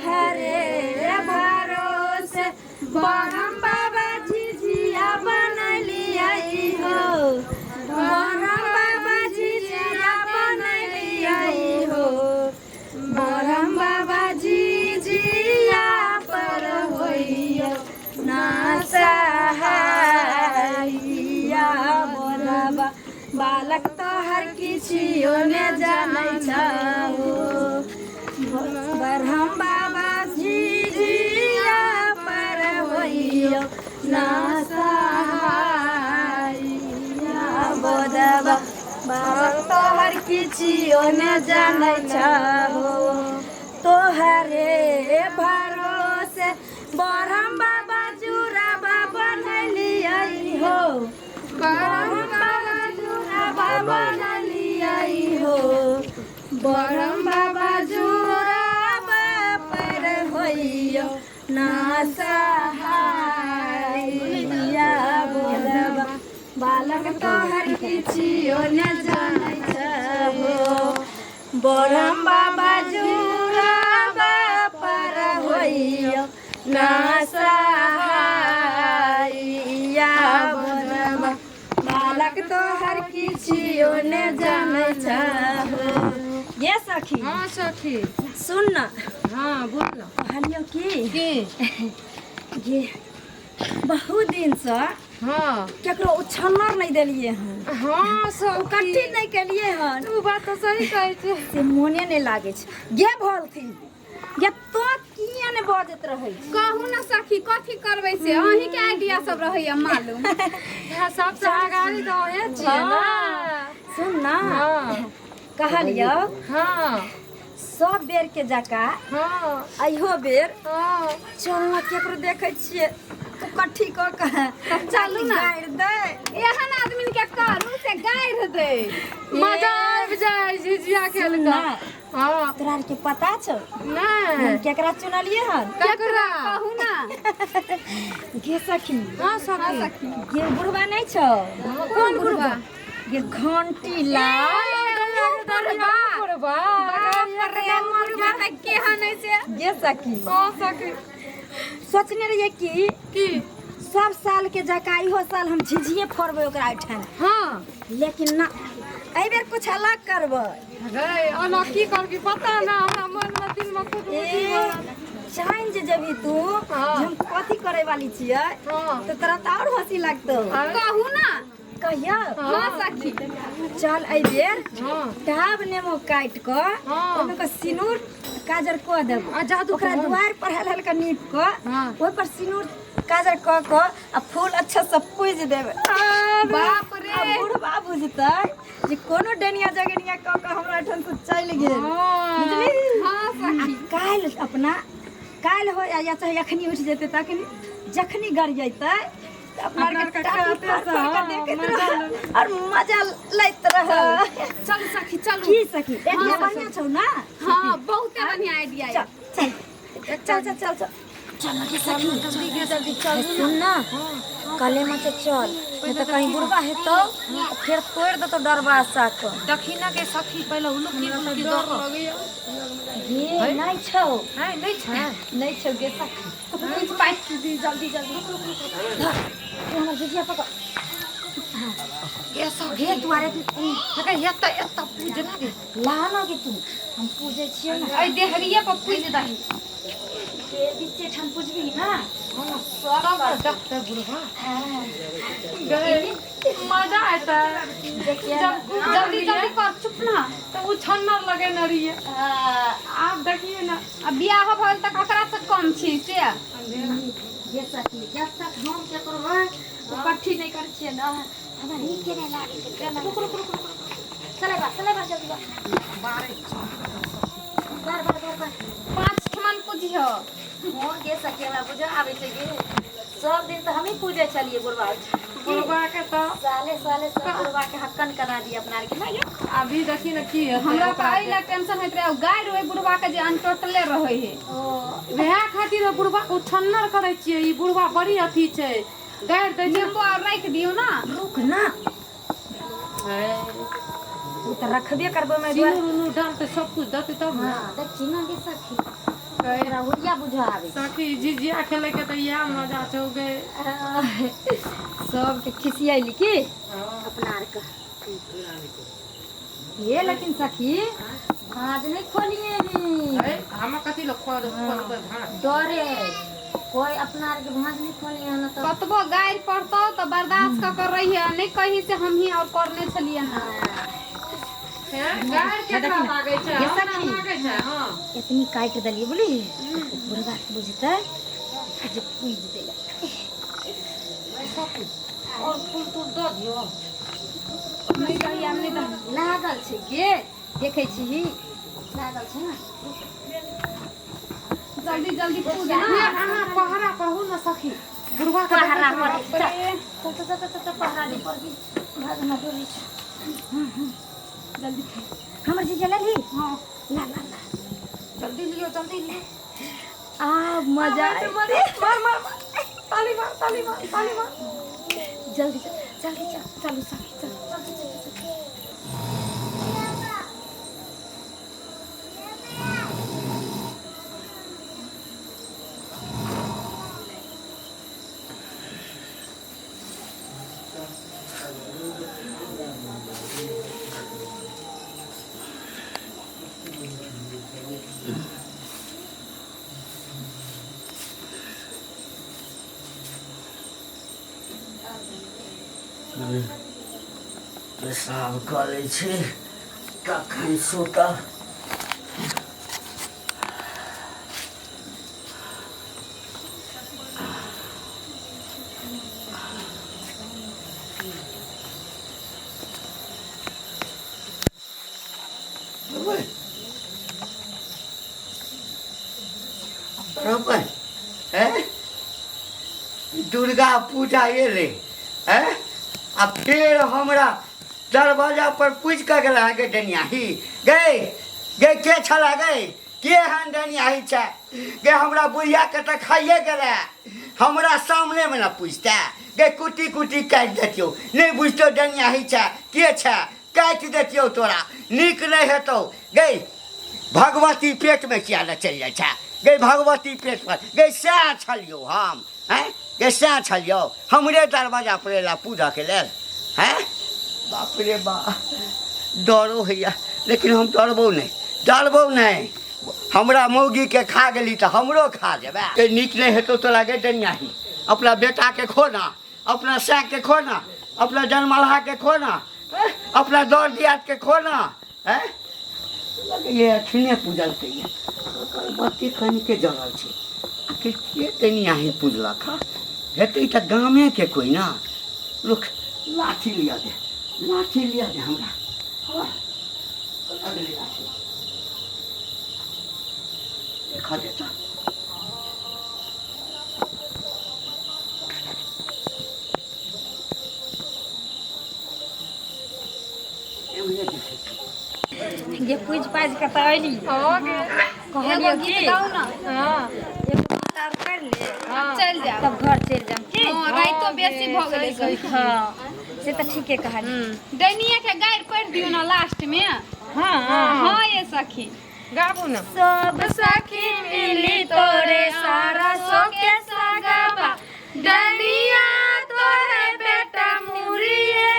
तोहरे भरोसे बरम बाबा झिझिया बनलियै हो, बरम बाबा झिझिया बनलियै हो, बरम बाबा झिझिया पर होइयो ना सहाइया। बोलबा बालक तोहर किछियो ने जानै छौ, बरहम बाबा झिझिया पर होइयो ना सहाइया। बोलबा बालक तोहर किछियो ने जानै छौ, तोहरे भरोसे बरहम बाबा जुराबा बनलियै हो, बरहम बाबा जुराबा बनलियै हो, बरहम बाबा जुराबा पर होइयो ना सहाइया। बोलबा बालक तोहर किछियो ने जानै छहो, बरहम बाबा जुराबा पर होइयो ना सहाइया। बोलबा बालक तोहर किछियो ने जानै छहो। ये सखी। हाँ सखी। सुन न। हाँ बोल न। कहलियो की की ये बहुत दिनसँ हाँ केकरो उछन्नर नहि देलियै हन। हाँ सखी। कट्टी नहि केलियै हन। उ बात तऽ सही कहै छै। से मोने नहि लागै छै। गे भलथिन गे, तो किया ने बजैत रहै छी? कहू ना सखी, कथी करबै से अहीं के आइडिया सब रहैया मालूम। हाँ, सबसे अगाड़ी तऽ अहें छियै ना। सुन ना। हाँ। कहलियौ हाँ। सब बेर के जकाँ हाँ। अहियो बेर हाँ। चल ना, केकरो देखै छियै तू कट्ठी कऽ के चलू ना। गारि दे। एहन आदमी के करू से गारि दे, मजा आबि जाइ झिझिया खेल सुन कऽ। ना। हाँ। तोरा आरके पता छौ नहि। हम केकरा चुनलियै हन? केकरा? कहू ना। गे सखी। हाँ सखी। गे बुढ़वा नहि छौ? कोन बुढ़वा? गे घंटी लाल। बुढ़वा। बाप रे, बुढ़वा तऽ केहन है से। गे सखी। हाँ सखी। सोचने रहियै कि की सब साल के जकाँ इहो साल हम झिझिए फोड़बै ओकरा ओहिठाम। हाँ। लेकिन ना, एहि बेर कुछ अलग करबै। रे ओना की करबी पता ना, हमरा मन मे दिल मे कुछ ए, जान जे जेबही तू हाँ। जे हम कथी करे वाली छियै हाँ। तऽ तोरा तऽ आओर हँसी लागतौ। कहू ना। कहिया? हाँ सखी। चल एहि बेर हाँ। टाब नेमो काटि कऽ हाँ। ओहिमे कऽ सिनूर काजर कऽ देब। आ जादू ओकरा दुआरि पर हल हल्का नीप कऽ हाँ। ओहि पर सिनूर काजर कऽ कऽ आ फूल अच्छा से पूजि देबै। बाप रे। आ बुढ़बा बुझतै जे कोनो डनिया जगनिया कऽ कऽ हमरा एहिठाम से चलि गेल। हाँ। बुझली? हाँ सखी। आ काल्हि अपना काल्हि हो या चाहे अखनी उठि जेतै तखनी जखनी गरियेतै तऽ अपना अपना आरके आरके टाटी काते पर से, पर कऽ हाँ, देखैत मजा रह और मजा लैत रह। चलू सखी चलू। की सखी, आइडिया बढ़िया छौ ना? हाँ, बहुते बढ़िया आइडिया चल है। चल चल चल चल चल चल गे सखी, जल्दी चल। सुन ना, कले में से चल, नहीं तो कहीं बुढ़वा हेतौ फिर तोड़ देतौ डरबा साक। दक्षिणा के सखी पहिले हुलुकी हुलुकी दर। गे नहीं छौ। है नहीं छै? नहीं छौ गे सखी। कुछ पाइप दी, जल्दी जल्दी। धर, तू हमर झिझिया पकड़। गे सखी। गे दुआरे हे एतऽ एतऽ पूजना गे। ला ना गे तू, हम पूजै छियै ना। एहि देहरिये पर पूजि दही। गे बीचे ठाम पूजबी ना। सब देखतै बुढ़वा। गे मजा एतै। देखिए जब जल्दी जल्दी कर, चुप ना। तऽ ओ छन्नर लगेने रहियै, आब देखिए ना। आ बियाह भऽ गेल तऽ ककरा से कम छी से। गे सखी, जब तक हम केकरो कट्ठी नहि करै छियै ना, हमरा नीके नहि लागै छै। रुक रुक रुक रुक, चले बा चले बा जल्दी बा। बार बार बार बार। 5 ठमन पूजिहो। हाँ गे सखी, हमरा बुझा आबै छै गे। सब दिन तऽ हमही पूजै छलियै बुढ़वा। बुढ़वा के तऽ साले साले सब बुढ़वा के हक्कन करा दिए अपना आरके ना गे। अभी देखी ने की हेतै। हमरा ओकरा। तऽ एहि लए टेंशन होइत रहै, गारि ओहि बुढ़वा के जे अनटोटले रहै है। ओ वएह खातिर ओ बुढ़वा के उछन्नर करै छियै। ई बुढ़वा बड़ी अथी छै, गारि दै छै। नींबू आर राखि दियौ ना। रुक ना, ओ तऽ रखबे करबै मैं। सिनूर उनूर डालतै, सब कुछ देतै तब ने। हाँ, देखी ना गे सखी। तोरा हुरिया बुझा आबै सखी झिझिया खेले के तऽ इएह मजा छौ गे। सबके खिसियैली की अपना आरके ये। लेकिन सखी, भाज नहीं खोलिए नी। अरे, हम कथी लग खोल खोलबै भाँज? डरे कोई अपना आरके भाज नहीं खोलिए न तो। कतबो गारि पड़तौ तऽ बर्दाश्त कऽ के रहिहे, नहि कही से हमही और करने छलियै हँ। हैं, गारि केकरा लागै छै? ये हमरा सखी। लागै छै? हँ। एतनी काटि देलियै, बुझली? बुढ़बा के बुझतै जे पूजि देलक। और फूल तूल दऽ दियौ। नहि दही, आब नहि दही। लागल छै गे, देखै छी, लागल छै ने। जल्दी जल्दी पूज ये ना। अहाँ पहरा पढ़ू ने सखी, बुढ़वा के। पहरा देखैत पढ़ै छै। चल चल चल चल चल, पहरा दे पड़बी भागना डोरी छै। जल्दी। हमर जीजा लेली। हँ। ला ला ला। जल्दी लियो, जल्दी लियो। आ मजा मार मार मार, ताली मार, ताली मार, ताली मार। जल्दी चल, जल्दी चल। चलू सखी, चल चल चल चल, चल। पेशाब कऽ लै छी, तखन सुतब। रोपन हैं, दुर्गा पूजा एलै हैं, आ फेर हमरा दरवाजा पर पूछि कऽ गेल अहाँके डनियाही। गै गै, के छला गै? के एहन डनियाही छै गे? हमरा बुढ़ियाके तऽ खाइए गेलै, हमरा सामनेमे ने पूछतै गे। कुटी कुटी काटि देतियौ, नहि बुझतौ डनियाही छै के छै, काटि देतियौ तोरा, नीक नहि हेतौ गै। भगवती पेटमे किया ने चलि जाइ छै गै? भगवती पेट पर गै, सएह छलियौ हम हैं गै, सएह छलियौ, हमरे दरवाजा पर एला पूजऽके लेल हैं। बाप रे बा, डरो होइए, लेकिन हम डरबो नहि, डरबो नहि। हमरा मौगीके खा गेली तऽ हमरो खा जेबै। ए, नीक नहि हेतौ तोरा गे डनियाही। अपना बेटाके खो ना, अपना सैके खो ना, अपना जनमलहाके खो ना, हैं? अपना दर दियादके खो ना। हैं, लगैए अखने पूजलकै ओकर बत्ती कनिके जरल छै। आखिर के डनियाही पूजलक? हँ, हेतै तऽ गामेके कोइ ना लोक। लाठी लिअ दे, लाठी लिअ दे हमरा। हँ, लगलै लाठी, देखऽ दे तऽ। एम्हरे देखै छी। गे, पूज पाजि कऽ तऽ अयली। हो गे। कहलियौ एगो की गीत गाउ ना। हँ। एगो गीत आर कर ले। हँ। चलि जायब। तब घर चलि जायब की? हँ, राइतो बेसी भऽ गेलै सखी। हँ, से तऽ ठीके कहली। डैनिया के गारि पढ़ि दियौ ने लास्ट मे। हँ। हँ ये सखी। गाबू ने। सब सखी मिली तोरे सरसों के सगबा, डनिया तोरे बेटा मुरिए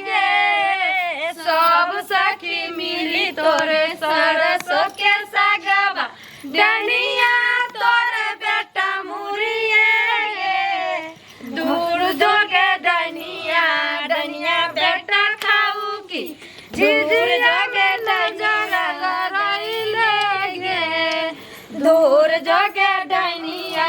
गे। सब सखी मिली तोरे सरसों के सगबा, डनिया तोरे बेटा मुरिए गे। दूर जोगे डनिया, डनिया बेटा खाऊ की झिझिया के नजर लड़ाइले गे। दूर जोगे डनिया,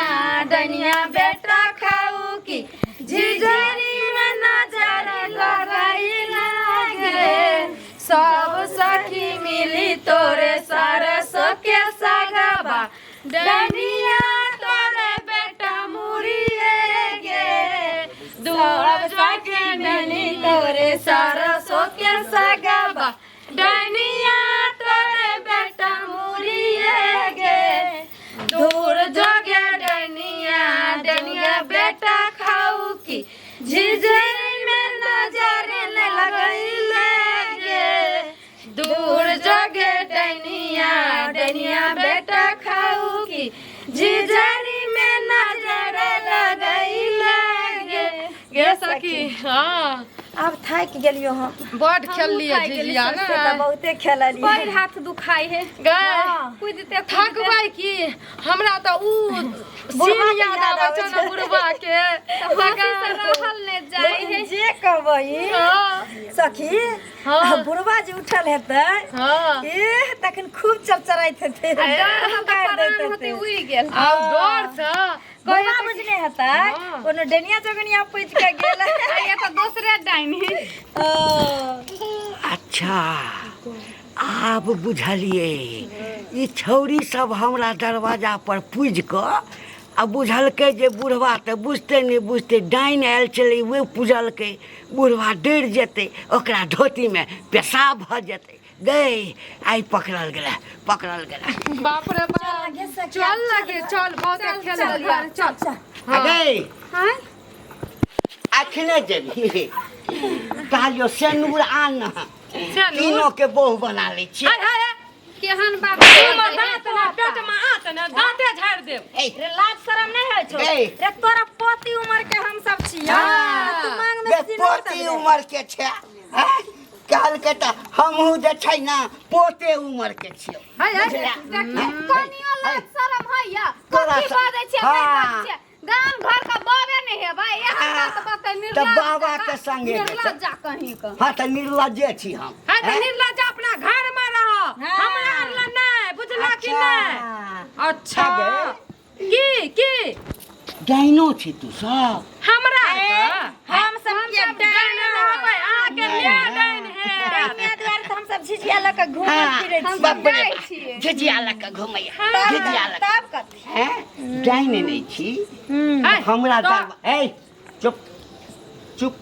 डनिया बेटा खाऊ की झिझरी में नजर लगाइले गे। सब सखी मिली तोरे सरसों के सगबा, डनिया तोरे बेटा मुरिए गे। दूर सखी मिली तोरे सरसों के सगबा, डनिया तोरे बेटा मुरिए गे। दूर जोगे डनिया, डनिया बेटा खाऊ की झिझरी में नजर न लगैले गे। दूर जोगे डनिया। डैनिया डैनिया बेटा खाऊ की झिझरी में नजर लगैला गे। गे सखी, हाँ। आब थाकि गेलियो हम। बड खेललियै झिझिया से ने। तऽ बहुते खेललियै। पैर हाथ दुखाइ है। गै, कुदते थकबै की, हमरा तऽ ऊ बुढ़वा सीन के याद याद आबै छौ आबै ने बुढ़वा के। हँसी से रहल नहि जाइ है। लेकिन जे कहबै हाँ। सखी, हाँ। बुढ़वा जे उठल हेतै, हाँ। ए तखन खूब चरचराइत हेतै, डर से गारि दैत प्राण होते हेतै। उड़ि गेल। आब डर से बुढ़वा बुझने हेतै हाँ। कोनो डनिया जोगनिया पूछि के गेल। आ ये तऽ दोसरे डाइन है। ओ, अच्छा, आब बुझलियै, ई छौरी सब हमरा दरवाजा पर पूजि कऽ आ बुझलकै जे बुढ़वा तऽ बुझते नहि बुझते डाइन आयल छलै, ओ पूजलकै। बुढ़वा डरि जेतै, ओकरा धोतीमे पेशाब भऽ जेतै। गै, आइ पकड़ल गेलै, पकड़ल गेलै। बाप रे बाप, चल लगे चल, बहुत खेल लिया, चल। आ गै, हाँ। अखने जेबही? कहलियौ सेनूर आन न। सेनूर? तीनों के बहु बना लै छियै। हाय हाय, केहन बाप हमर दाँत ने पेट में आत ने दाँते झाड़ि देब। ए, रे, लाज शरम नहि होइ छौ? ए। रे, तोरा पोती उमर के हम सब छियै, तू मांग में बे सिनूर पोती देबे। उमर के छै आँय? कहलकै तऽ हमहूँ जे छै ने पोते उमर के छियौ। हाय हाय। बुझला? कनियो लाज शरम है या? तोरा कथी बाजै छियै, नहि हाँ। बाजै छियै? गाम घर के बाबे नहि हेबै, एहन बात बतै। तऽ बाबा के संगे जेतै। निर्लज्ज कहीं के। हाँ, तऽ निर्लज्जे छी हम। हाय, तऽ आँय? निर्लज्ज अपना घर में रह, हमरा अरला नहि, बुझला कि नहि? अच्छा। अच्छा। की की? डाइनो छी तू सब? हमरा हम सब हम के सब डाइन रहबै, अहाँके माय डाइन है। डनिया दुआरे तऽ हम सब झिझिया लऽ कऽ घूमै फिरै हम छी। बाप रे जाइ बाप, छियै। झिझिया लऽ कऽ घुमैया, झिझिया लऽ कऽ। तब कथी? हैं, डाइन नहि छी? हाय, हमरा तऽ दरबा ए, चुप चुप।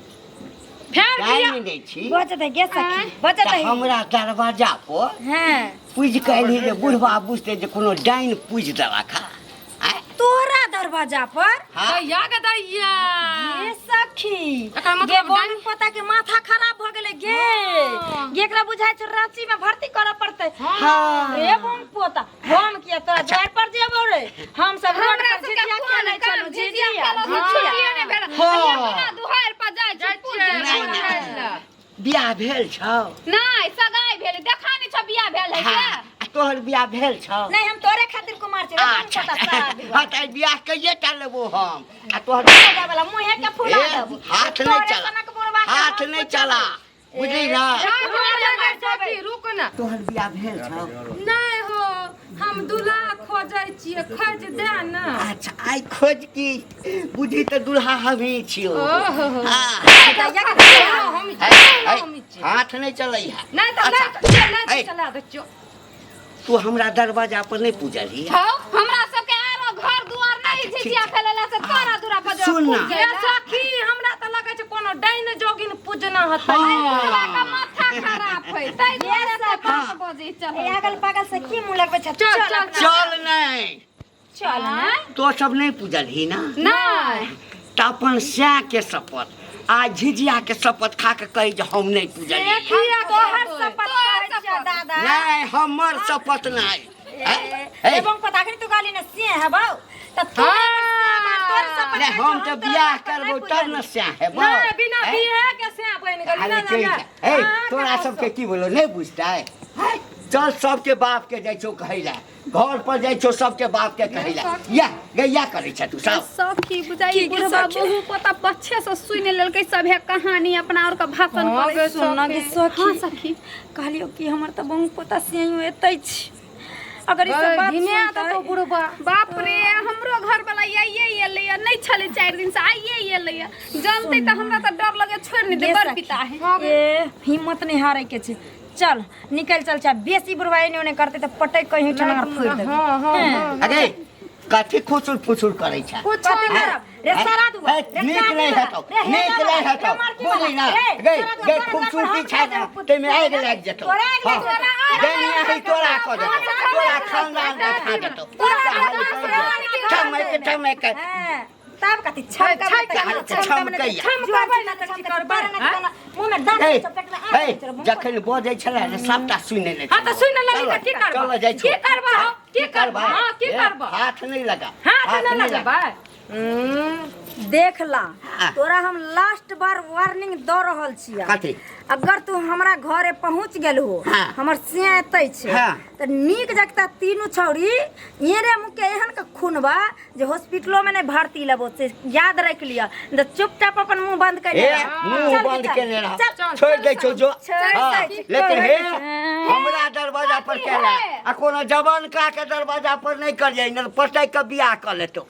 फेर बियाह डाइन नहि छी? बचत है गे सखी, बचत तऽ है। हमरा दरवाजा पर हाँ। पूजि कऽ एलही जे बुढ़वा बुझतै जे कोनो डाइन पूजि देलक हँ। आँय? तोरा दरवाजा पर? हाँ। दैया गे दैया। गे सखी, एकर मतलब गे डाइन- बहन पोता के माथा खराब भ गेलै गे। गे, एकरा बुझाइ छै रांची में भर्ती करऽ पड़तै। हाँ। रे बम पोता, हम किया तोरा द्वार पर जेबौ रे? हम सब रोड हमरा पर सबके झिझिया कोन खेलै काम? छलहुँ। झिझिया झिझिया खेलऽ से छुट्टिए नहि भेल। हाँ। अपना दुआरि पर जाइ छी जाइ पूजै। छियै। नहि, नहि। बियाह भेल छौ? नहि, सगाई भेल। देखा नहि छौ, बियाह भेल है हाँ। के? आ तोहर बियाह भेल छौ? नहि, हम तोरे खातिर कुमार छी रे बम अच्छा। पोता, सारा दुआर। हाँ, तऽ बियाह कहिये टा लेबो हम आ तोहर वाला मुँहे के फुला ए, देबो। हाथ नहीं तोरे चला। सनक बुढ़वा के हाथ हम नहीं पूछबै। चला, बुझली ना? सखी, रुक ना। तोहर बियाह भेल छौ? नहि हो, हम दूल्हा खोजै छियै, खोज दे ना। अच्छा, आइ खोज की बुझी तऽ दुल्हा हमही छियौ। ओहो। हाँ। दैया के दैया। हम ए, ए, हम छियै। हाथ नहीं चलै है। नहि तऽ अच्छा। नहि नहि ए। चला दै छियौ। तू हमरा दरवाजा पर नहीं पूजलही? हौ, हमरा सबके आरो घर दुआर नहि झिझिया खेलेला से तोरा दुरा पर जो सुन ना। पूजै ए ला। सखी, हमरा तऽ लगै छै कोनो डाइन जोगिन पूजना हतै। बुढ़वा के माथा खराब है, ताहि दुआरे से बात बजै ए चल। अगल पागल से की मुँह लगबै छै? चल, चल चल, अपना। चल नहीं। चल ना। तो सब नहीं पूजलही ना? नहि। तऽ अपन सैं के शपथ आ झिझिया के शपथ खा के कही जे हम नहीं पूजलियै। किया? तोहर कहबै? शपथ कहै छियौ दादा। नहीं, हमर शपथ नहीं। ए, ए, एवं पता करी तू गाली ने से हेबौ तऽ तू हमर तोर शपथ नहीं, कहै छियौ, हम तऽ तोरा बियाह पर करबौ नहि तब ने सैं हेबौ। नहि, बिना ए? बियाह के सैं बनि गेली। अरे ना के ना। ए, तोरा सबके की बोलो नहीं बुझतै हैं? चल, सबके बाप के जाइ छौ कहै ला, घर पर जाइ छौ सबके बाप के कहै ला, या गैया करै छ तू सब। सखी, बुझाई बुढ़वा बहु पोता अच्छे से सुनि लेलकै सभे कहानी, अपना और के भाषण हाँ करै। गे सुन गे सखी। हाँ सखी। कहलियौ कि हमर तऽ बहु पोता सेहो एतै छी, अगर ई सब बात घिना सुनतै देतौ बुढ़बा। बाप रे, हमरो घर वाला आइए एलैया नहि छलै 4 दिन से, आइए एलैया। जानतै तऽ हमरा तऽ डर लगे, छोड़ि नहि दे। गे बड़ सखी, पिता है। ए हिम्मत नहीं हारे के छै, चल निकल चल। चाहे बेसी बुढ़वा एने ओने करते तऽ पटक कहीं ठनार फोड़ि देबै। हाँ हाँ हाँ। अगे, कथी खुसुर फुसुर करै छ? कुछो कथी नहि। करब रे सारा दुआ? ए, नीक नहि हेतौ, नीक नहि हेतौ, बुझली ना? गई गई, खूबसूरती छै ने ताहिमे आगि लागि जेतौ। हाँ, डैनिया है, तोरा कऽ देतौ, तोरा खानदान के खा जेतौ। ठमक ठमक। हाँ। तब कथी छमकबै छमकै, तऽ छमकै। छमकबै ना तऽ की करबै, हैं? मुँह में दाँत ए, छौ, पेट में आँख ए, छौ, मुँह जखन बजै छलै ने सबटा सुनि लेने हाँ तऽ सुनि लेली तऽ की करबै? चल जाइ की करबै हो? की करबै? हाँ, की ए, करबै? हाथ नहि लगा हाथ नहि लगबै। देख ला हाँ। तोरा हम लास्ट बार वार्निंग दऽ रहल छियै कथी? अगर तू हमरा घरे पहुंच गेल हो हाँ। हमर सिया एतै छै हाँ। तऽ नीक जकता तीनू छौड़ी एरे मुँह के एहन के खूनबा जे हॉस्पिटलो में नहीं भर्ती लेबो से याद रख लिअ तऽ चुपचाप अपन मुंह बंद कर ए मुंह बंद केने रह छोड़ दै छौ जो छोड़ हाँ, दै छी, लेकिन छोड़ हे दै छी। हमरा दरवाजा पर केला आ कोनो जवान का के दरवाजा पर नहीं कर जाई न पटक के बियाह कर लेतो।